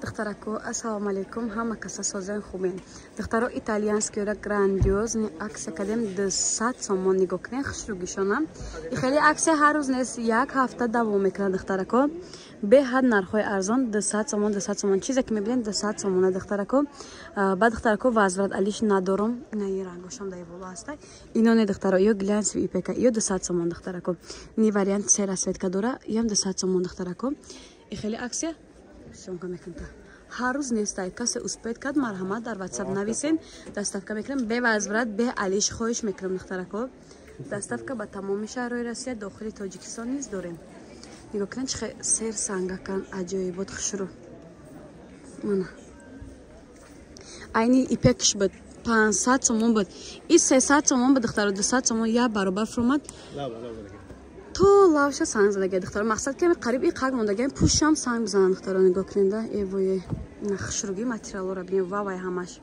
Духтарако, ассалому алайкум, ҳама каса созен, хубен? Духтаро, итальянскиёра грандиозный акция кардем, 200 сомон. Нигоҳ кунед, хушрӯгишона. И хеле акция ҳар рӯз нест, як ҳафта давом мекунад. Духтарако, беҳад нархҳои арзон, 200 сомон, 200 сомон. Чизе ки мебинед, 200 сомона, духтарако. Ба духтарако, возврат, алиш надорум. Инаи рангошам дар боло ҳаста. Ино не, духтаро, ё глянцевый ипека, ё 200 сомон, духтарако. Ни вариант се расцветка дора, ям 200 сомон, духтарако. И хеле акция съёмка мекунта ҳар рӯз нестай. Касе успеть кард, марҳамат, дар Ватсап нависен, доставка мекунем, бе возврат, бе алиш. Хоҳиш мекунам, духтарако. Доставка ба тамоми шаҳрҳои Россия, дохили Тоҷикистон низ дорем. Нигоҳ кунед, чихе сер сангакан, аҷоибот, хушрӯ. Мана, айни ипекш буд, 500 сомон буд, и 300 сомон буд, духтаро, 200 сомон, як баробар фуромад. То лавша санг задага, духтаро. Мақсад ки қариб и қак мондага, пӯшам санг бизананд, духтаро. Нигоҳ кунеда, эвое, хушрӯги материалора бинед, вавай, ҳамаш.